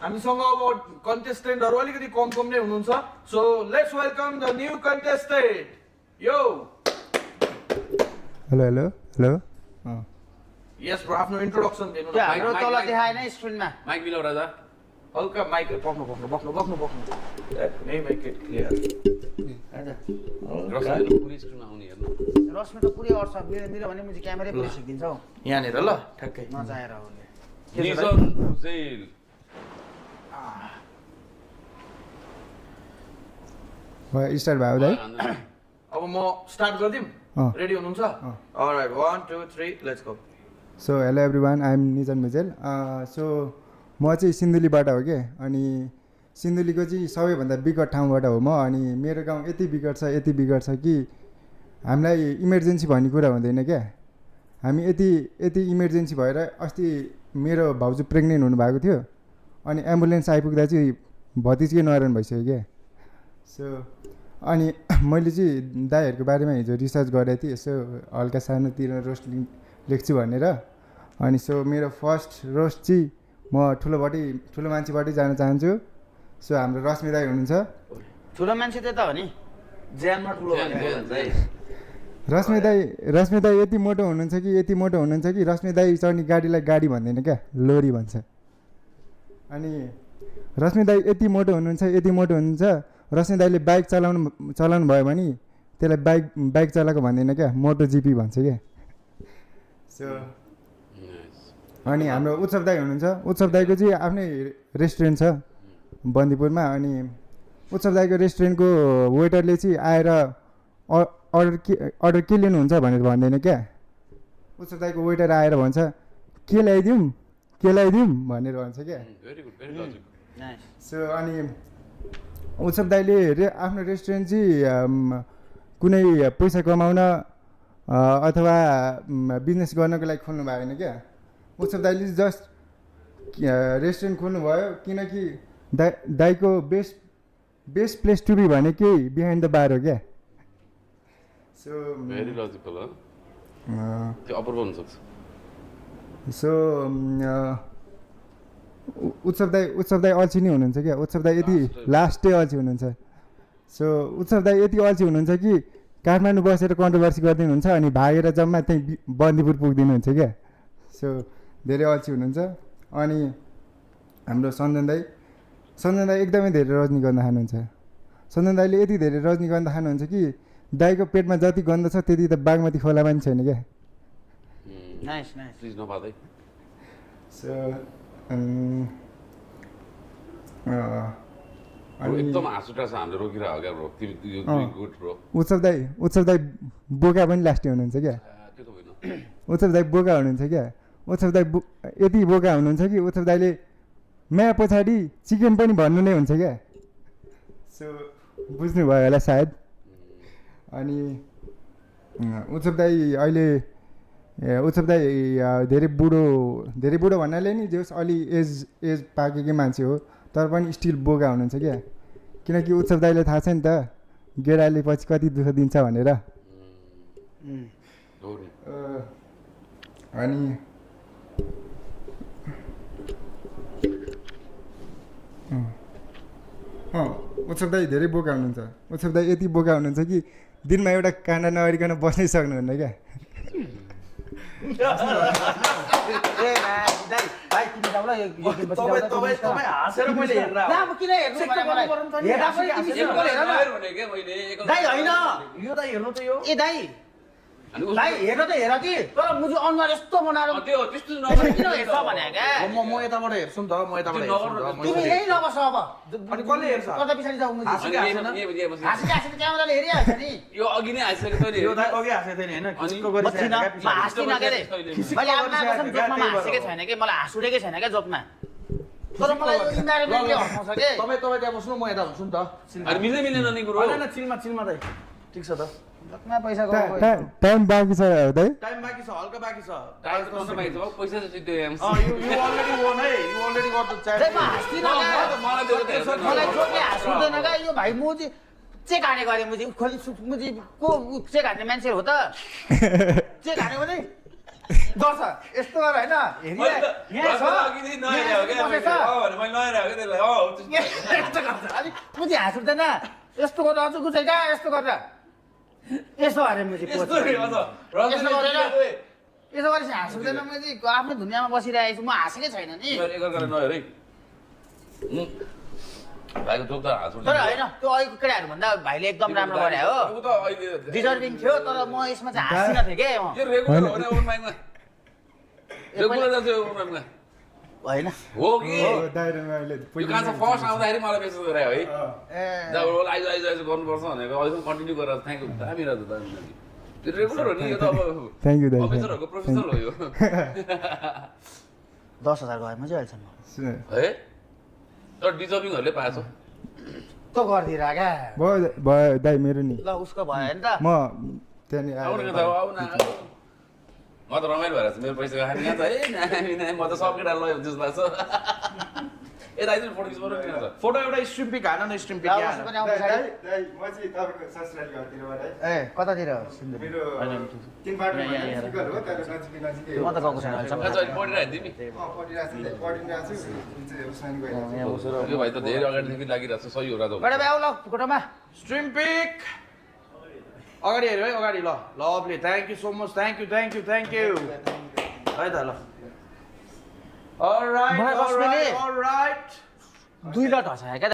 हामीसँग अब कन्टेस्टेन्टहरु अलिकति कम नै हुनुहुन्छ so let's welcome the new contestant यो हेलो यस ब्रो आफ्नो इन्ट्रोडक्सन दिनु न हाम्रो तल देखाएन स्क्रिनमा माइक मिलाउ राजा हल्का माइक बक्नु नै माइक क्लियर रसले पुरै स्क्रिनमा आउने हेर्नु रश्मि त पुरै अट्छ मेरो भने मुझे क्यामेरै पुरै सिक्दिन्छ हौ यहाँनिर ल ठ्याक्कै नचाहेर होले निजन हुसेन स्टार्ट भयो दाइ अब म स्टार्ट गर्दिम रेडी हुनुहुन्छ alright 1 2 3 let's go so hello everyone I am Nijan Mijel so म चाहिँ सिन्धुलीबाट हो कि अनि सिन्धुलीको चाहिँ सबैभन्दा विकट ठाउँबाट हो म अनि मेरो गाउँ यति विकट छ कि हामीलाई इमर्जेन्सी भन्ने कुरा हुँदैन क्या हामी यति इमर्जेन्सी भएर अस्ति मेरो भाउजू प्रेग्नेन्ट हुनुभएको थियो अनि एम्बुलेन्स आइपुग्दा चाहिँ भतिजकै नरायण भइसक्यो क्या सो अनि मैले चाहिँ दाइहरूको बारेमा हिजो रिसर्च गरेको थिएँ यसो हल्का सानोतिर रोस्ट लेख्छु भनेर अनि सो मेरो फर्स्ट रोस्ट चाहिँ म ठुलो मान्छेबाटै जान चाहन्छु सो हाम्रो रश्मि दाइ हुनुहुन्छ ठुलो मान्छे त हो नि ज्यानमा ठुलो रश्मि दाइ यति मोटो हुनुहुन्छ कि रश्मि दाइ चढ्ने गाडीलाई गाडी भन्दैन क्या लोरी भन्छ अनि रश्मि दाइ यति मोटो हुनुहुन्छ रश्मि दाइले बाइक चलाउनु भयो भने त्यसलाई बाइक चलाएको भन्दैन क्या मोटो जिपी भन्छ क्या सो अनि हाम्रो उत्सव दाइ हुनुहुन्छ उत्सव दाइको चाहिँ आफ्नै रेस्टुरेन्ट छ बन्दीपुरमा अनि उत्सव दाइको रेस्टुरेन्टको वेटरले चाहिँ आएर अर्डर के लिनुहुन्छ भनेर भन्दैन क्या उत्सव दाइको वेटर आएर भन्छ के ल्याइदिउँ भनेर भन्छ क्या सो अनि उत्सव दाइले आफ्नो रेस्टुरेन्ट चाहिँ कुनै पैसा कमाउन अथवा बिजनेस गर्नको लागि खोल्नु भएन क्या उत्सव दाइले जस्ट रेस्टुरेन्ट खोल्नुभयो किनकि दाइको बेस्ट प्लेस टु बी भने के बिहाइन्ड द बार हो क्या सो भेरी लजिकल हो त्यो अप्रुभ हुन सक्छ सो उत्सव दाइ अल्छी नै हुनुहुन्छ क्या उत्सव दाइ यति लास्टै अल्छी हुनुहुन्छ सो उत्सव दाइ यति अल्छी हुनुहुन्छ कि काठमाडौँ बसेर कन्ट्रोभर्सी गरिदिनुहुन्छ अनि भागेर जम्मा त्यहीँ बन्दीपुर पुगिदिनुहुन्छ क्या सो धेरै अल्छी हुनुहुन्छ अनि हाम्रो सञ्जन दाइ एकदमै धेरै रजनी गन्ध खानुहुन्छ सञ्जन दाइले यति धेरै रजनी गन्ध खानुहुन्छ कि दाइको पेटमा जति गन्ध छ त्यति त बागमती खोलामा पनि छैन क्या प्लिज नपादै सो एकदम हाँसुटा छ हामीले रोकिरह हो क्या ब्रो गुड ब्रो उत्सव दाइ बोका पनि लास्टै हुनुहुन्छ क्या त्यो त होइन उत्सव दाइ बोका हुनुहुन्छ क्या उत्सव दाइ यति बोका हुनुहुन्छ कि उत्सव दाइले म्या पछाडि चिकन पनि भन्नु नै हुन्छ क्या सो बुझ्नुभयो होला सायद अनि उत्सव दाइ धेरै बुढो भन्नाले नि जस अलि एज पाकेकै मान्छे हो तर पनि स्टिल बोका हुनुहुन्छ क्या किनकि उत्सव दाइले थाहा छ नि त गेडाले पछि कति दुःख दिन्छ भनेर अनि उत्सव दाइ धेरै बोका हुनुहुन्छ उत्सव दाइ यति बोका हुनुहुन्छ कि दिनमा एउटा काँडा नगरिकन बस्नै सक्नुहुन्न क्या हेर कि तर मुझे अनुहार यस्तो बनाएर म यताबाट हेर्छु नि त तिमी यही नबस अब अनि कसले हेर्छ कता पछाडि जाऊ मुझे हाँसी क्यामेराले हेरिहाल्छ नि यो अघि नै आइसकेको थियो नि यो दाइ अघि हाँसेको थियो नि हैन खिचको हाँस्दिनँ के मैले आफ्नो जोकमा हाँसेकै छैन कि मलाई हाँस उठेकै छैन क्या जोकमा तर मलाई यो इन्भाइरोमेन्टले हँसाउँछ के तपाईँ त्यहाँ बस्नु म यता हुन्छु नि त अनि मिल्दैन नि गुरु हैन चिलमा दाइ ठिक छ त जोकमा पैसा टाइम बाँकी छ दाइ टाइम बाँकी छ हल्का बाँकी छ टाइम त बाँकी छ पैसा चाहिँ त्यो यु अलरेडी वन है you already got the chat म हाँस्दिनँ मलाई जोकले हाँस उठ्दैन क्या यो भाइ मुजी चेक हाने गरे मुजी खोली मुजी को चेक हान्ने मान्छे हो त चेक हानेको चाहिँ गर्छ यस्तो गर होइन यहाँ छ यस्तो गर्छ अलिक मुजी हाँस उठ्दैन यस्तो गरेर अझ गुचाइ कहाँ यस्तो गरेर यसो अरे मुजी यसो गरेपछि हाँस उठ्दैन मुजी आफ्नो दुनियाँमा बसिरहेको छु म हाँसेकै छैन नि तर होइन त्यो अहिलेको केटाहरू भन्दा भाइले एकदम राम्रो गरे हो डिजर्भिङ थियो तर म यसमा चाहिँ हाँसिन थिएँ के होइन हो कि दाइरेमा अहिले यो कान्छ फर्स्ट आउँदाखेरि मलाई मेसेज गरे है जब आइज आइज आइज गर्नुपर्छ भनेको अहिले कन्टिन्यू गरेर थ्याङ्क यू दामी रहेछ दामी त्यो रेगुलर हो नि यो त अब थ्याङ्क यू दाइ अफिसरहरूको प्रोफेसनल हो यो 10,000 गएँ म चाहिँ अहिलेसम्म है तर डिजर्भिङहरूले पाएछ त गरिदिएर क्या भयो दाइ मेरो नि ल उसको भयो नि त म त्यहाँनिर आउनु त आउ न म त रमाइलो भएर मेरो पैसा खाने यहाँ त म त सब केटा लयो जस्तो लाग्छ ए दाइ फोटो खिच्नु पर्यो नि फोटो एउटा स्ट्रिम पिक हान न स्ट्रिम पिक यहाँ पनि आउँछ साडी म चाहिँ तपाईँको ससुराली घरतिरबाट है ए कतातिर मेरो तिन बाटो फिगर हो तर नजिकै नजिकै म त गएको छैन अहिलेसम्म आज अहिले पढिरहेको थिएँ पढिरहेको छु साइन गरिरहेको यो भाइ त धेरै अगाडिदेखि लागिरहेको छ सही हो राजा बडा भाइ आऊ ल फोटोमा स्ट्रिम पिक अगाडि हेऱ्यो है अगाडि ल lovely thank you so much thank you है त ल मलाई कस्तो नि? अलराइट 2 लट हँसायो क्या